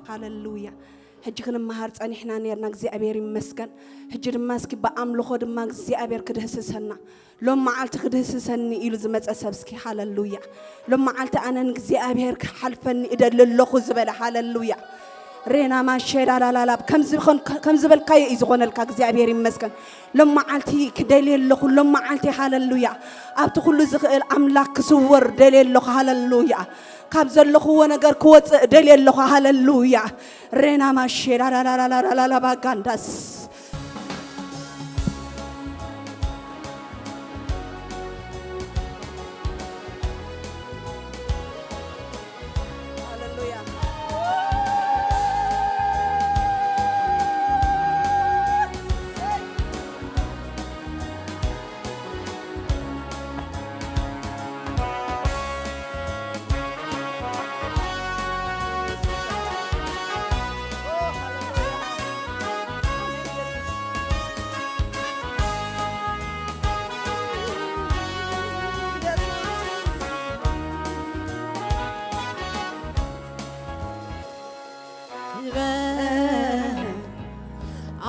ሃሌሉያ። ሕጂ ክንመሃር ጸኒሕና ነርና፣ እግዚኣብሔር ይመስገን። ሕጂ ድማ እስኪ ብኣምልኾ ድማ እግዚኣብሔር ክድህስሰና፣ ሎም መዓልቲ ክድህስሰኒ ኢሉ ዝመጸ ሰብ እስኪ ሃሌሉያ። ሎም መዓልቲ ኣነ ንእግዚኣብሔር ክሓልፈኒ እደሊ ኣለኹ ዝበለ ሃሌሉያ። ሬና ማሼዳ ላላላብ ከም ዝበልካዮ እዩ ዝኾነልካ። እግዚኣብሔር ይመስገን። ሎም መዓልቲ ክደልየ ኣለኹ፣ ሎም መዓልቲ ሃሌሉያ። ኣብቲ ኩሉ ዝኽእል ኣምላኽ ክስወር ደልየ ኣለኹ ሃሌሉያ። ካብ ዘለኹዎ ነገር ክወፅእ ደልየ ኣለኹ ሃሌሉያ። ሬና ማሼዳ ላላላላላላባ ጋንዳስ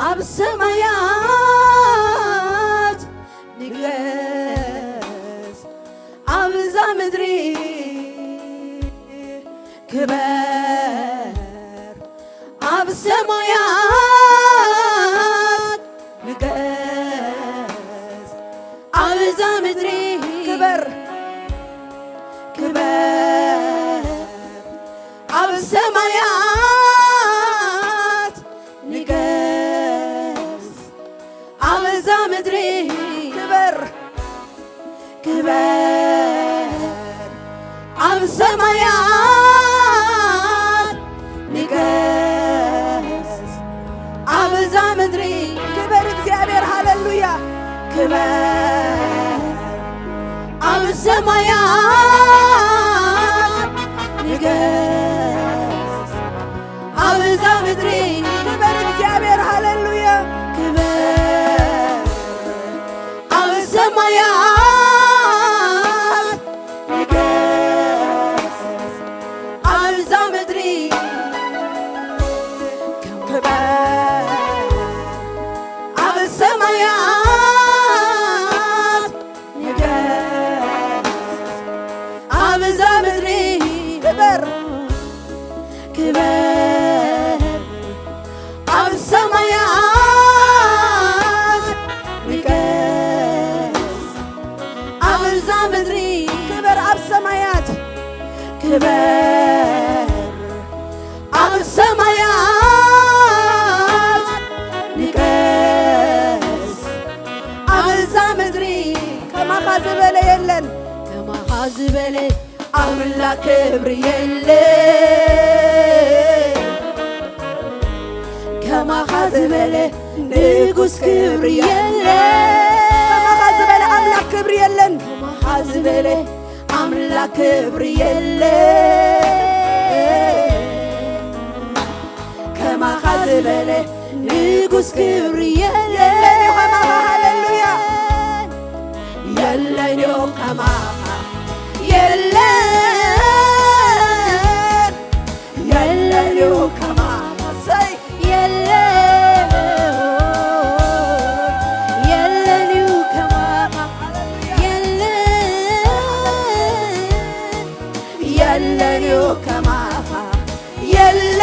ኣብ ሰማያት ንግስ ኣብዛ ምድሪ ክበር ኣብ ሰማያት ንገስ ኣብዛ ምድሪ ክበር ክበር ኣብ ሰማያት ንገስ ኣብዛ ምድሪ ክበር ክበር ኣብ ሰማያት ንገስ ኣብዛ ምድሪ ክበር እግዚኣብሔር ሃሌሉያ ክበር ኣብ ሰማያት ንገስ ኣብዛ ምድሪ ክበር እግዚኣብሔር ሃሌሉያ ክበር ኣብ ሰማያት ንገስ ኣብዛ ምድሪ ክበር ኣብ ሰማያት ንገስ ኣብዛ ምድሪ ክበር ክበር ኣብ ሰማያት ንገስ ኣብዛ ምድሪ ክበር ኣብ ሰማያት ክበር ኣብ ሰማያት ንገስ ኣብዛ ምድሪ ከማኻ ዝበለ የለን ከማኻ ዝበለ ኣምላክ ክብሪ የለ ከማኻ ዝበለ ንጉስ ክብሪ የለ ከማኻ ዝበለ ኣምላክ ክብሪ የለን ከማኻ ዝበለ ኣምላክ ክብሪ የለ ከማኻ ዝበለ ንጉስ ክብሪ የለን ከማኻ ሃሌሉያ የለን ከማኻ የለን የለን ከማኻ ሰይ የለን የለን ከማኻ የለን የለን ከማኻ የለ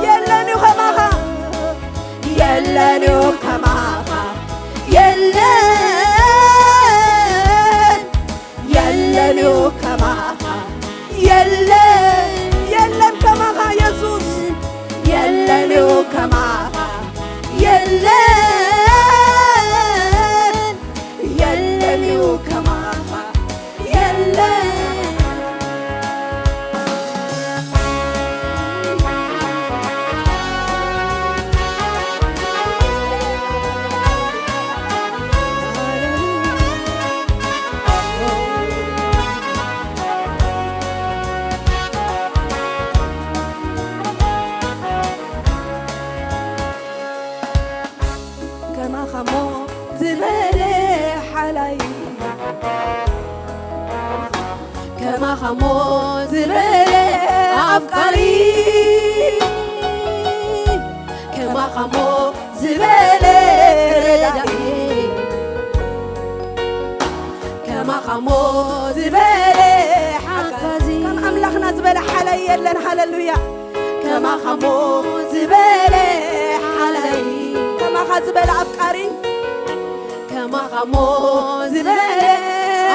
የለን ከማኻ የለን ከማኻ የለን የለን ከማኻ የለ የለን ከማኻ የሱስ የለን ከማኻ የለን የለን ከማኻ የለን ከማኻሞ ዝበለ ሓላይ ከማኻሞ ዝበለ ኣፍቃሪ ሃሌሉያ። ከማኻ ሞ ዝበለ ሓላይ፣ ከማኻ ዝበለ ኣፍቃሪ፣ ከማኻ ሞ ዝበለ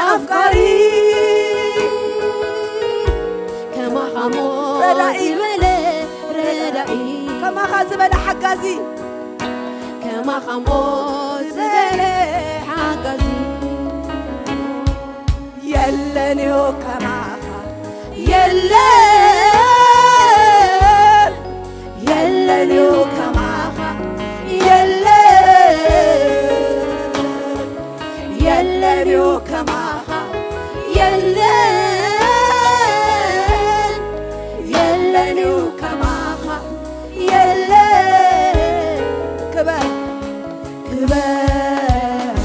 ኣፍቃሪ፣ ከማኻ ሞ ረዳኢ፣ ዝበለ ረዳኢ፣ ከማኻ ዝበለ ሓጋዚ፣ ከማኻ ሞ ዝበለ ሓጋዚ የለን እዩ ከማኻ፣ የለን፣ የለን እዩ ከማኻ፣ የለን፣ የለን እዩ ከማኻ፣ የለን፣ የለን እዩ ከማኻ፣ የለን። ክበር፣ ክበር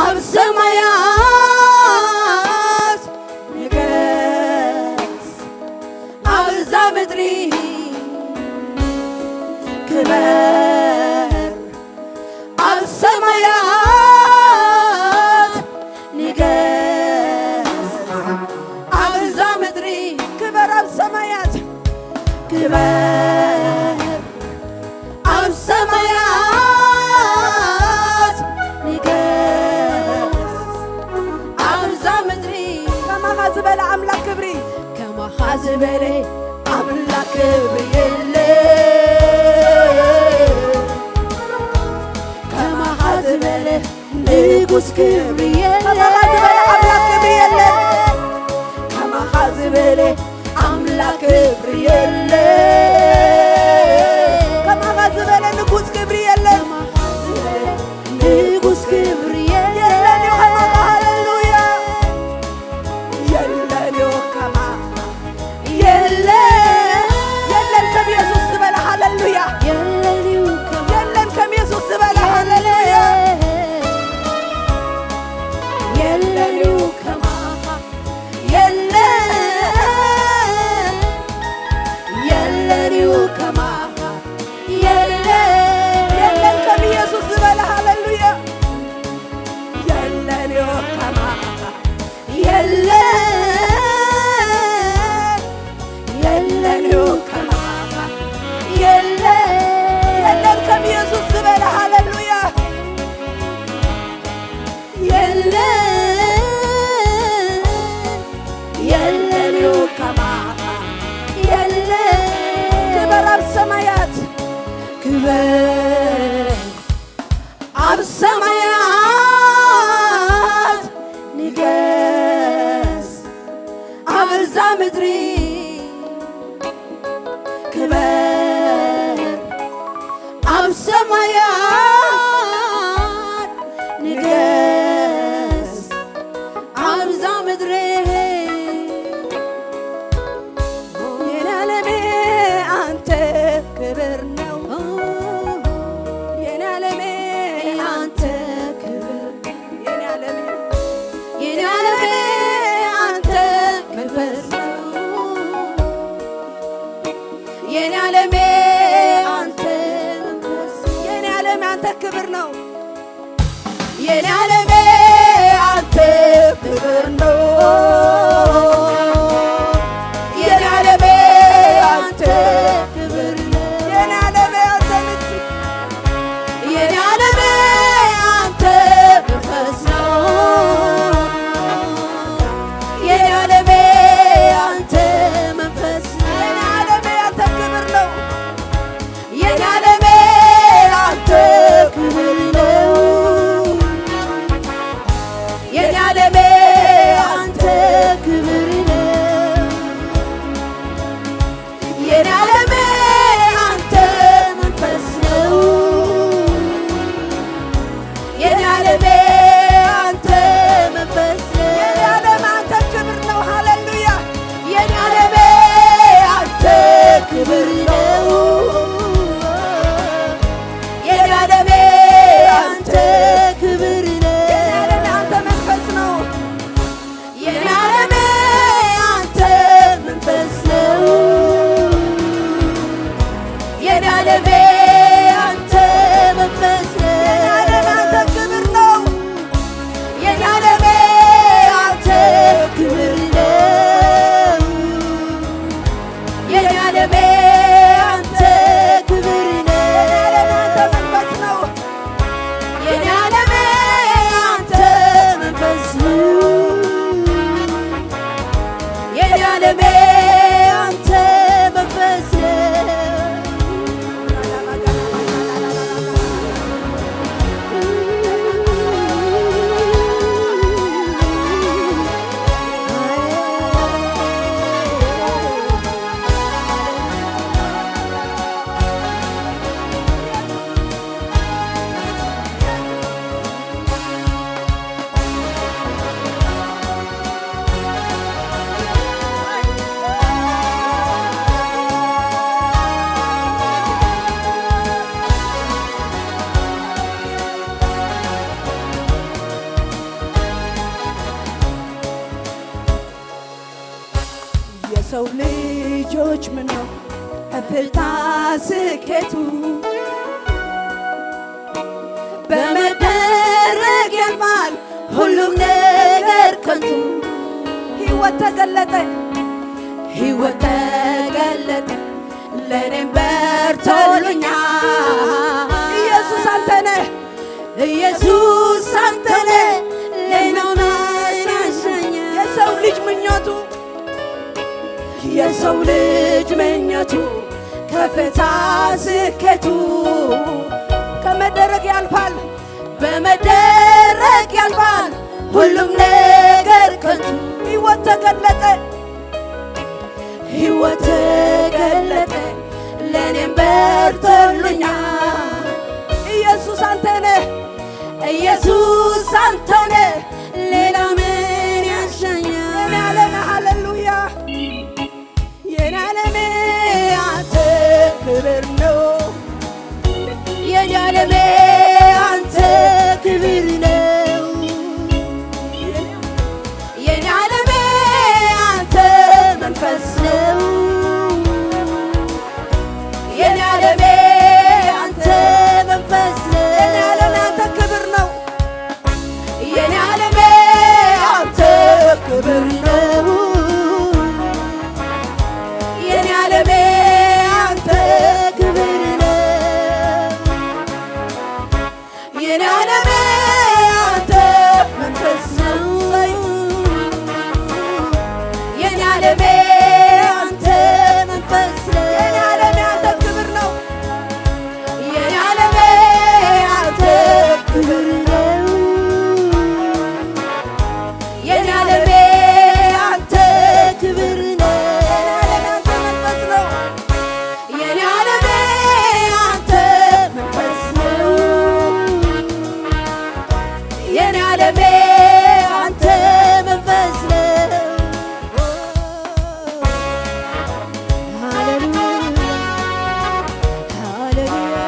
ኣብ ሰማያት ንገስ፣ ኣብዛ ምድሪ ክበር፣ ኣብ ሰማያት ንገስ፣ ኣብዛ ምድሪ ክበር፣ ኣብ ሰማያት ክበር፣ ኣብ ሰማያት ንገስ፣ ኣብዛ ምድሪ ከማኻ ዝበለ ኣምላኽ ክብሪ፣ ከማኻ ዝበለ ኣምላኽ ክብሪ የለ፣ ከማኻ ዝበለ ንጉስ ክብሪ የለ፣ ከማኻ ዝበለ ኣምላኽ ክብሪ የለ፣ ከማኻ ዝበለ ኣምላኽ ክብሪ የለ፣ ከማኻ ዝበለ ንጉስ ክብሪ የለ፣ ንጉስ ክብሪ የለ፣ የለን እዩ ከማኻ። ሃሌሉያ። የለን እዩ ከማኻ፣ የለን፣ የለን ከም የሱስ ዝበለ። ሃሌሉያ። የለን እዩ ከማኻ፣ የለን ከም የሱስ ዝበለ። ሃሌሉያ። የለን እዩ ከማኻ፣ የለን፣ የለን እዩ ከማኻ፣ የለን፣ የለን ከም ኢየሱስ ዝበለ። ሃሌሉያ። የለን እዩ ከማኻ፣ የለን፣ የለን እዩ ከማኻ፣ የለን፣ የለን ከም ኢየሱስ ዝበለ። ሃሌሉያ። የለን፣ የለን እዩ ከማኻ፣ የለን። ክበር ኣብ ሰማያት፣ ክበር ኣብ ሰማያት፣ ንገስ ኣብዛ ምድሪ፣ ክበር ኣብ ሰማያት፣ ንገስ ኣብዛ ምድሪ። የኔ ዓለሜ አንተ ክብር ነው። የኔ ዓለሜ አንተ ክብር፣ የኔ ዓለሜ፣ የኔ ዓለሜ አንተ መንፈስ ነው። የኔ ዓለሜ አንተ መንፈስ፣ የኔ ዓለሜ አንተ ክብር ነው። የኔ ዓለሜ አንተ ክብር ነው። የኔ ዓለሜ አንተ ክብር ነው። የኔ ዓለሜ አንተ ልጅ፣ የኔ ዓለሜ አንተ መንፈስ ነው። የኔ ዓለሜ አንተ መንፈስ ነው። የኔ ዓለሜ አንተ ክብር ነው። የኔ ዓለሜ አንተ ክብር ነው። የኔ ዓለሜ አንተ ምነው ከፍታ ስኬቱ በመደረግ ያልፋል ሁሉም ነገር ከንቱ። ህይወት ተገለጠ፣ ህይወት ተገለጠ፣ ለእኔም በርቶልኛል። ኢየሱስ አንተ ነህ፣ ኢየሱስ አንተ ነህ፣ ሌላ ማን ያሻኛል? የሰው ልጅ ምኞቱ፣ የሰው ልጅ ምኞቱ፣ ከፍታ ስኬቱ በመደረግ ያልፋል፣ በመደረግ ያልፋል ሁሉም ነገር ከንቱ። ህይወት ተገለጠ፣ ህይወት ተገለጠ፣ ለእኔም በርቶልኛል። ኢየሱስ አንተ ነህ፣ ኢየሱስ አንተ ነህ፣ ሌላ ምን ያሻኛል? የኔ ዓለም ሃሌሉያ። የኔ ዓለሜ አንተ ክብር ነው። የኔ ዓለሜ አንተ ክብር ነው። የኔ ዓለሜ አንተ መንፈስ ነው። የኔ ዓለሜ አንተ መንፈስ ነው። የኔ ዓለሜ አንተ ክብር ነው። የኔ ዓለሜ አንተ ክብር ነው። የኔ ዓለሜ አንተ ክብር ነው። የኔ ዓለሜ አንተ መንፈስ ነው። የኔ ዓለሜ አንተ መንፈስ ነው። የኔ ዓለሜ አንተ ክብር ነው። የኔ ዓለሜ አንተ ክብር ነው። የኔ ዓለሜ አንተ ክብር ነው። የኔ ዓለሜ አንተ መንፈስ ነው። የኔ ዓለሜ አንተ መንፈስ ነው። የኔ ዓለሜ አንተ መንፈስ ነው። ሃሌሉያ፣ ሃሌሉያ።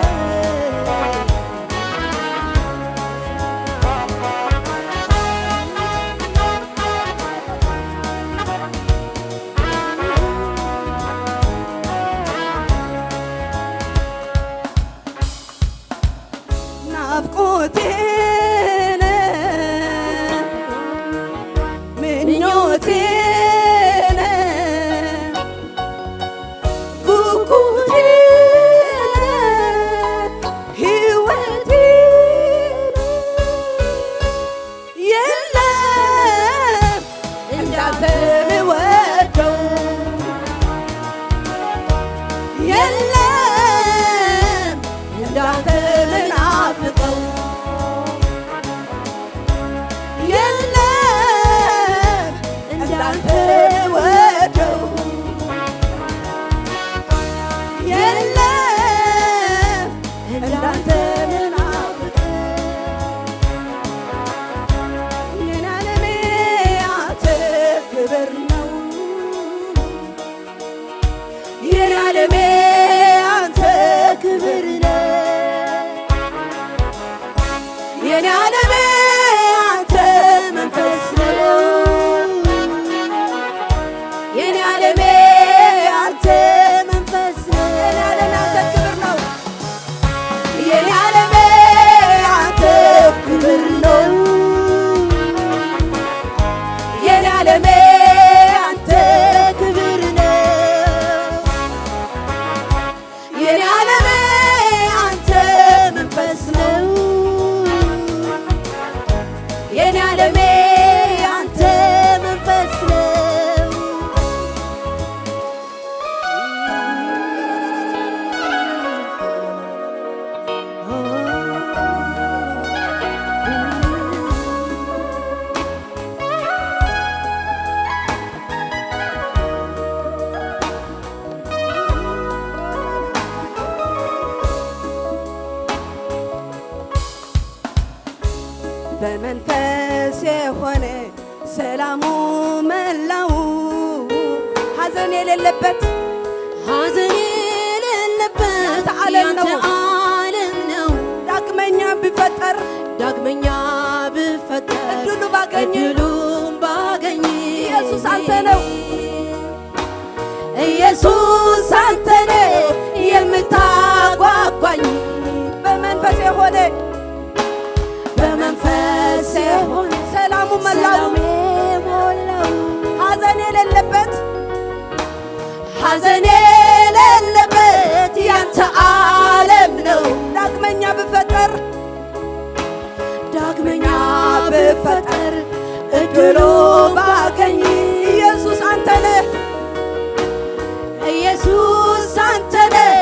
ናፍቆቴ ነህ፣ ምኞቴ ነህ፣ ጉጉቴ ነህ፣ ሕይወቴ ነህ። የለም እንዳንተ ምወደው፣ የለም እንዳንተ ምናፍቀው፣ የለም እንዳንተ ምወደው፣ የለም እንዳንተ ምናፍቅ። የኔ ዓለሜ አንተ ክብር ነው። የኔ ዓለሜ አንተ ክብር ነው። የኔ ዓለሜ አንተ መንፈስ ነው። የኔ ዓለሜ አንተ መንፈስ ነው። የኔ ዓለሜ አንተ ክብር ነው። የኔ ዓለሜ አንተ ክብር ነው። የኔ ዓለሜ አንተ ክብር ነው። የኔ ዓለሜ አንተ መንፈስ ነው። የኔ ዓለሜ አንተ መንፈስ ነው። በመንፈስ የሆነ ሰላሙ መላው ሐዘን የሌለበት ሐዘን የሌለበት ያንተ ዓለም ነው። ያንተ ዓለም ነው። ዳግመኛ ብፈጠር ዳግመኛ ብፈጠር እድሉ ባገኝ እድሉን ባገኝ ኢየሱስ አንተ ነው። ኢየሱስ አንተነ የምታጓጓኝ በመንፈሴ ሆነ በመንፈሴ ሆነ ሰላሙ መላው ሐዘን የሌለበት ሐዘን የሌለበት ያንተ ዓለም ነው። ዳግመኛ ብፈጠር ዳግመኛ ብፈጠር እድሉ ባገኝ ኢየሱስ አንተ ነህ። ኢየሱስ አንተ ነህ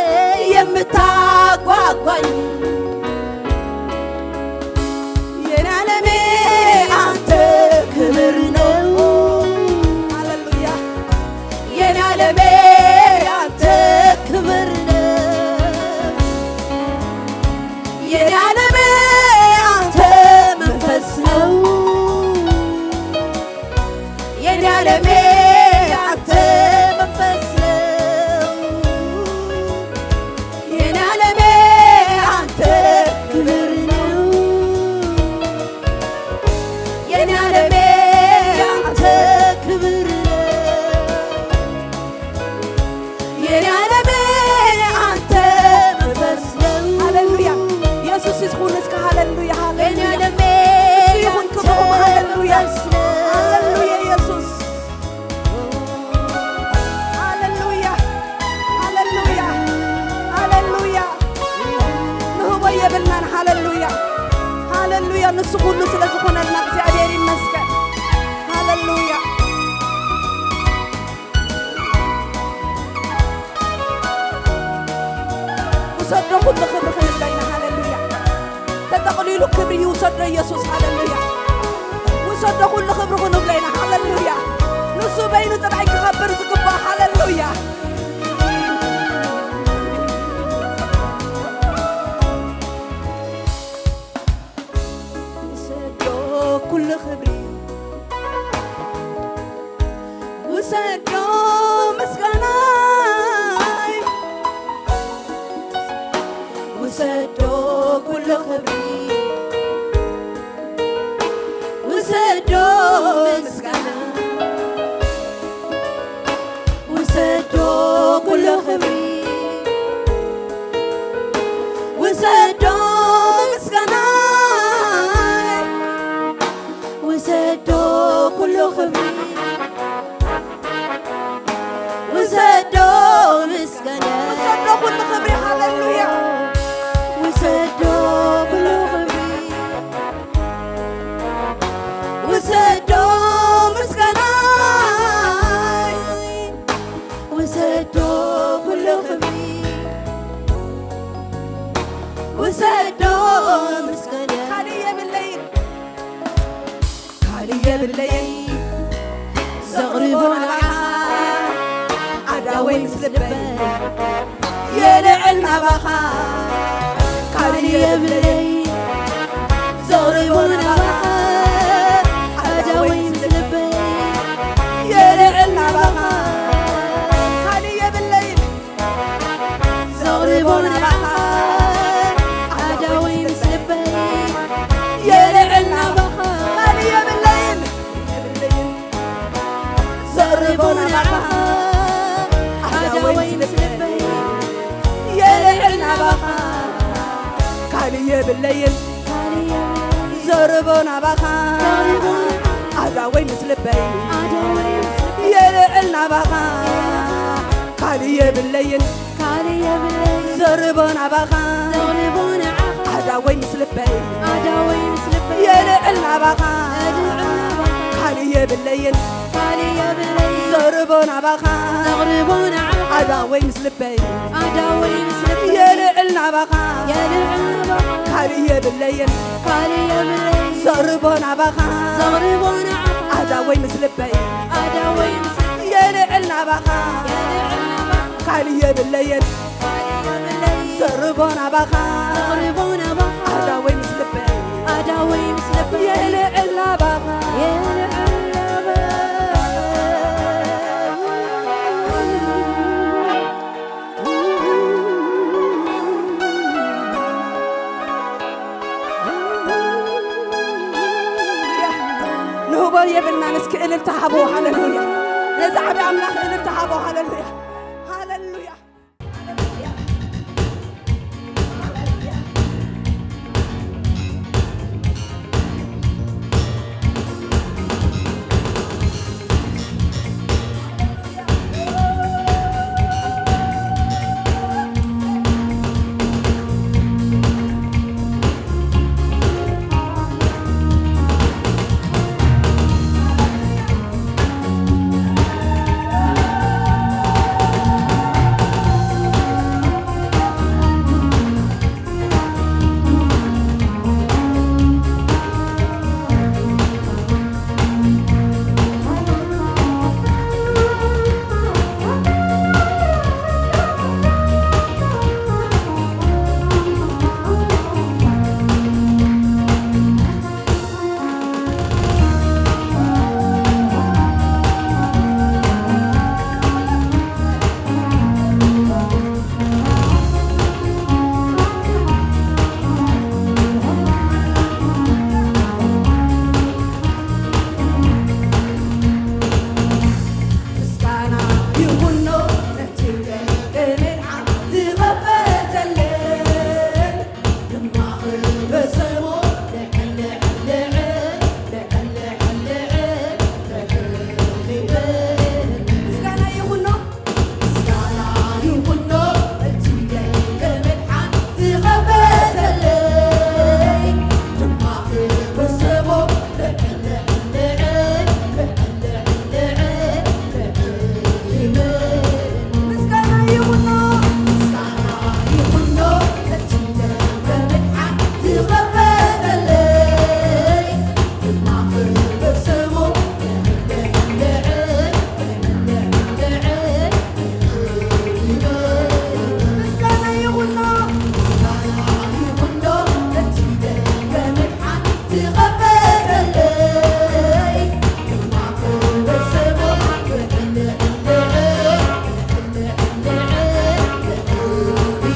የምታጓጓኝ የኔ ዓለሜ አንተ ክብር ነው። ሃሌሉያ የኔ ዓለሜ አንተ ክብር ነው። የኔ ዓለሜ አንተ መንፈስ ነው። የኔ ዓለሜ አንተ መንፈስ ነው። የኔ ዓለሜ አንተ ክብር ነው። የኔ ዓለሜ አንተ ክብር ነው። የኔ ዓለሜ አንተ መንፈስ ነው። ሃሌሉያ ኢየሱስ ይኹን እስከ ሃሌሉያ ሃሌሉያ የኔ ዓለሜ እሱ ይኹን ክብሩ ሃሌሉያ ሃሌሉያ ኢየሱስ ሃሌሉያ ሃሌሉያ ሃሌሉያ ንህቦ የብልናን ሃሌሉያ ሃሌሉያ ንሱ ኩሉ ስለ ዝኾነልና እግዚኣብሔር ይመስገን ሃሌሉያ ውሰዶ ኩሉ ክብሪ ክንብሎ ኢና ሃሌሉያ ተጠቕሊሉ ክብሪ ይውሰዶ ኢየሱስ ሃሌሉያ ውሰዶ ኩሉ ክብሪ ክንብሎ ኢና ሃሌሉያ ንሱ በይኑ ጥራይ ክኸብር ዝግባእ ሃሌሉያ ውሰዶ ኩሉ ክብሪ ውሰዶ ምስጋናይ ውሰዶ ኩሉ ክብሪ ውሰዶ ምስጋና ውሰዶ ኩሉ ክብሪ ውሰዶ ምስጋናይ ውሰዶ ኩሉ ክብሪ ውሰዶ ምስጋና ውሰዶ ኩሉ ክብሪ ሃሌሉያ ውሰዶ ኩሉ ክብሪ ውሰዶ ምስጋና ውሰዶ ኩሉ ክብሪ ውሰዶ ምስጋና ካልእ የብለይን ካልእ የብለይን ዘቕርቦ ናባኻ ኣዳወይ ምስ ልበይ የልዕል ናባኻ ካልእ የብለይ ዘቕርቦ ናባኻ ኣዳወይ ምስ ልበይ የልዕል ናባኻ ካልእ የብለይን ዘቕርቦ ናባኻ ኣዳወይ ምስ ልበይ የልዕል ናባኻ ካልእ የብለይን ዘቕርቦ ናባኻ ኣዳወይ ምስ ልበይ የልዕል ናባኻ ካልእ የብለይን ዘቕርቦ ናባኻ ኣዳወይ ምስ ልበይ የልዕል ናባኻ ካልእ የብለይን ዘቕርቦ ናባኻ ኣዳወይ ምስ ልበይ የልዕል ናባኻ ካልእ የብለይን ዘቕርቦ ናባኻ ኣዳወይ ምስ ልበይ የልዕል ናባኻ ካልእ የብለይን ዘቕርቦ ናባኻ ኣዳወይ ምስ ልበይ የልዕል ናባኻ ካልእ የብለይን ዘቕርቦ ናባኻ ኣዳወይ ምስ ልበይ የልዕል ናባኻ ንህቦ የብልናን እስኪ እልልታ ሃቦ ሃሌሉያ ነዚ ዓቢ ኣምላኽ እልልታ ሃቦ ሃሌሉያ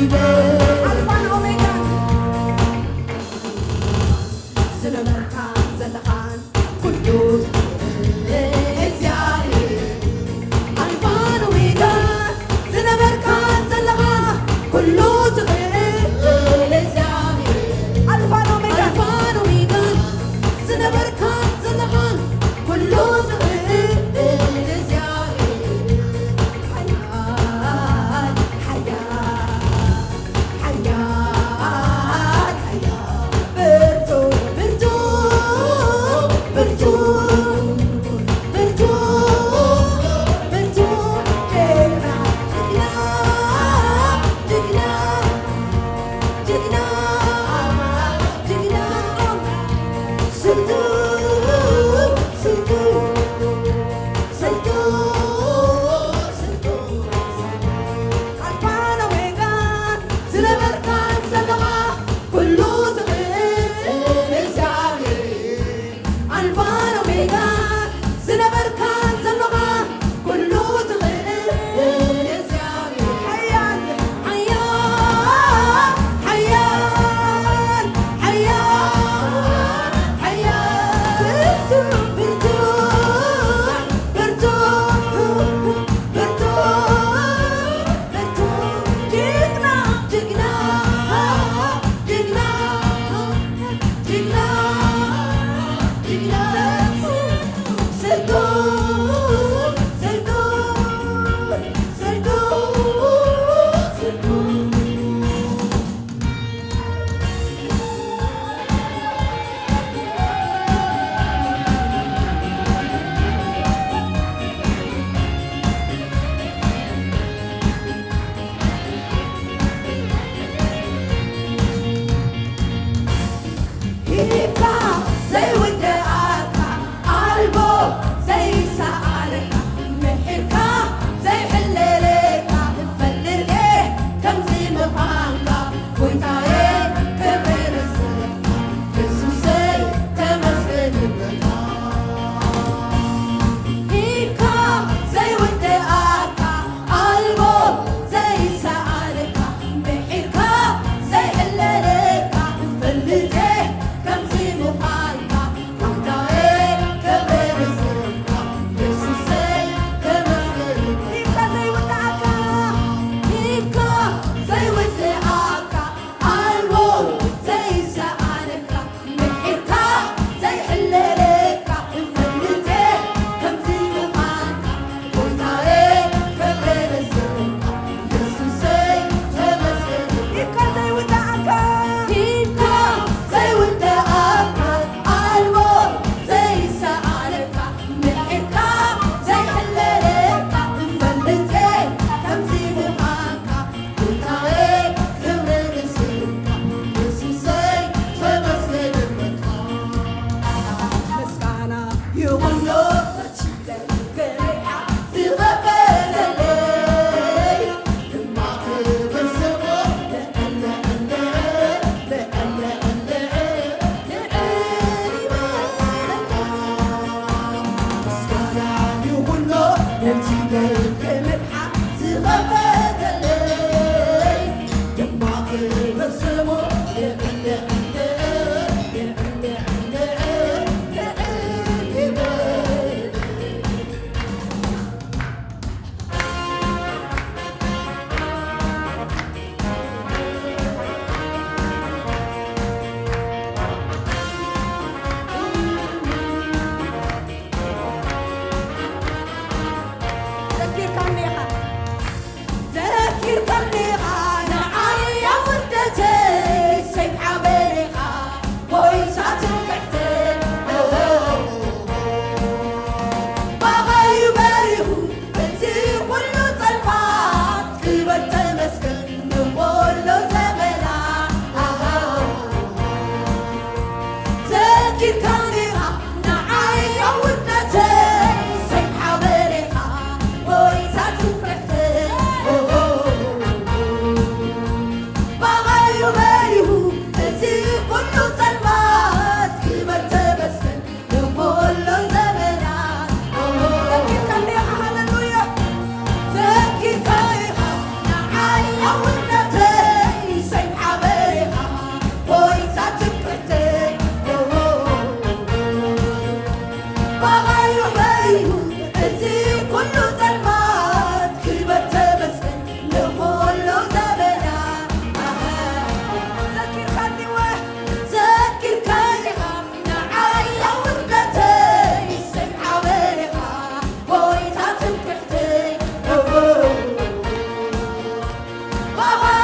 ኣልፋን ኦሜጋን ዝነበርካን ዘለኻን ኩሉ ትኽእል እግዚኣብሔር። ኣልፋን ኦሜጋን ዝነበርካን ዘለኻ ኩሉ ትኽእል እግዚኣብሔር። ኣልፋን ኦሜጋን፣ ኣልፋን ኦሜጋን ዝነበርካን ዘለኻን ኩሉ ትኽእል እግዚኣብሔር። ሓያል፣ ሓያል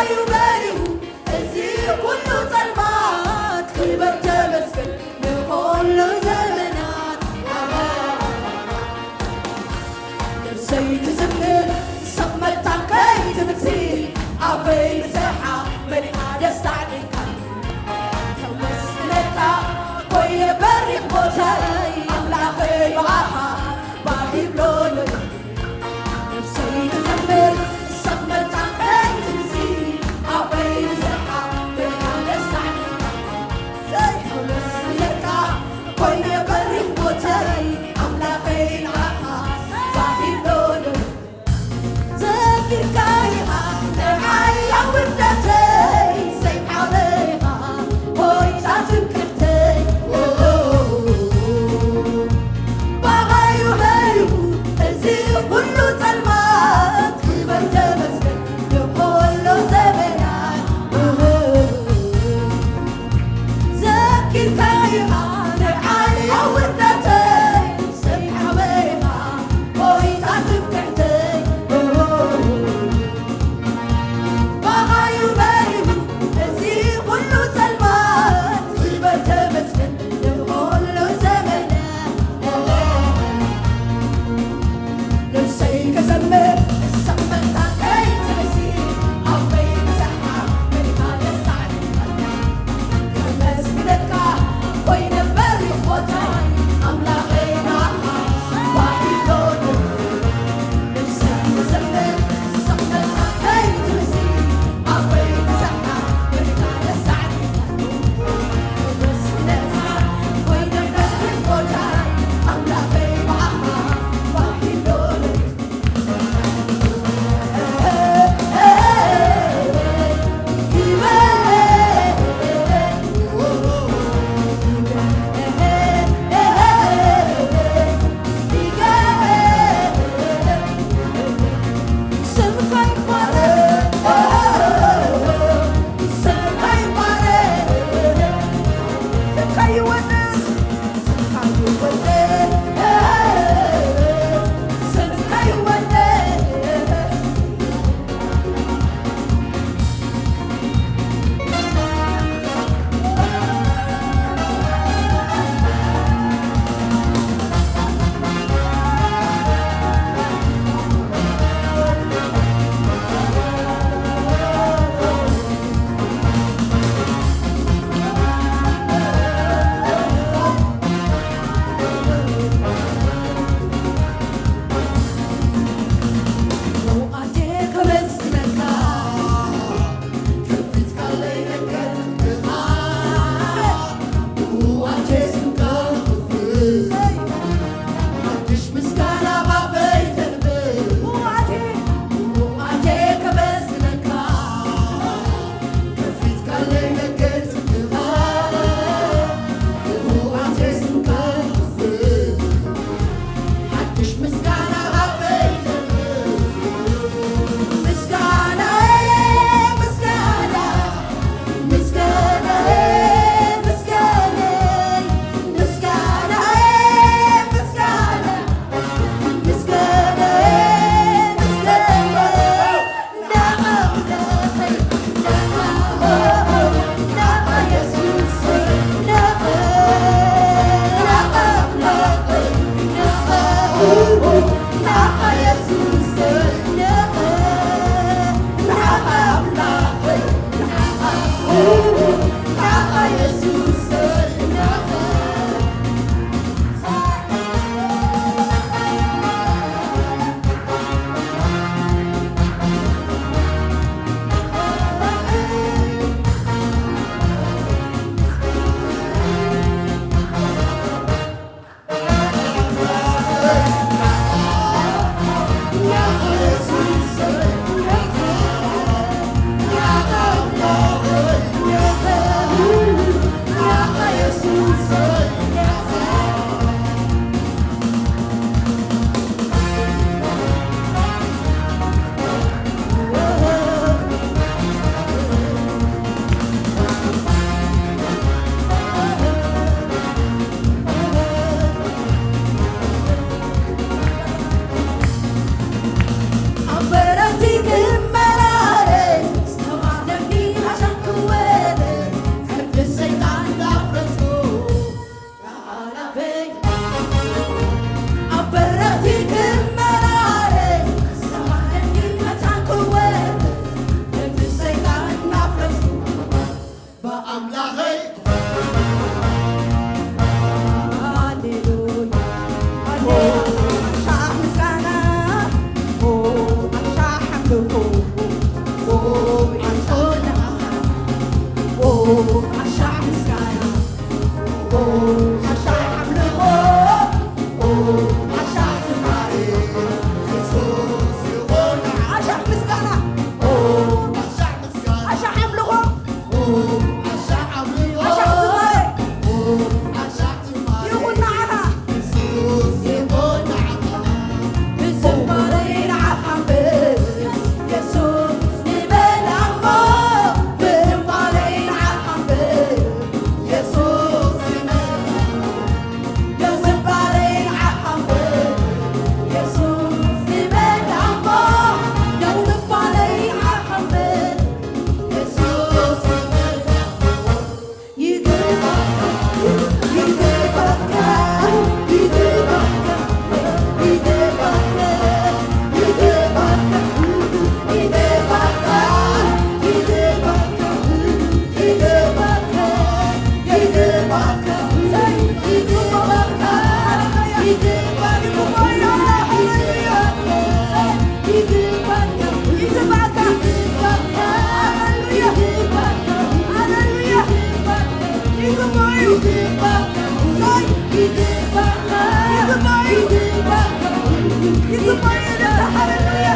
እዩ በሪሁ እዚ ኩሉ ጸልማት። ክበር ተመስገን ንኹሉ ዘመናት። ነፍሰይ ትዝምር ሰብ መታን ከይትምሲ፣ ኣፈይ ብስርሓ መሊኣ ደስታ ኣዕጢንካ። ተመስግነካ ኮይነ በሪኽ ቦተይ ኣምላኸይ ብኣኻ ባሂብሎለይ። ነፍሰይ ትዘምር ሰብ መታን ከይትምሲ፣ ኣፈይ ብስርሓ መሊኣ ደስታ ኣዕጢንካ። ዘይተመስግነካ ኮይነ በሪኽ ቦተይ ኣምላኸይ ንዓኻ ባሂብሎለይ። ዘኪርካ ኢኻ ንዓይ ኣውርደተይ፣ ኣምላኸይ ሃሌሉያ ሃሌሉያ ኣሻሕ ምስጋና ኦ ኣሻሕ ኣምልኾ ኦ ኣሻሕ ኦ ኣሻሕ ምስጋና ኦ ኣሻሕ ኣምልኾ ኦ ኣሻሕ ዝማሬ የሱስ ይኹን ኣሻሕ ምስጋና ኦ ኣሻሕ ምስጋና ኣሻሕ ኣምልኾ ኣሻዕ ዝማሬ ይኹን ንዓኻ። ዝማሬ ንዓኻ እምበር የሱስ ንበል ኣሞ። ዝማሬ ንዓኻ እምበር የሱስ ንበል ኣሞ። ዝማሬ ንዓኻ እምበር የሱስ ንበል ኣሞ። ዝማሬ ንዓኻ እምበር ይግባካ። ሃሌሉያ። ሃሌሉያ። ይግባዩ። ይግባዩ። ይግባዩ። ሃሌሉያ።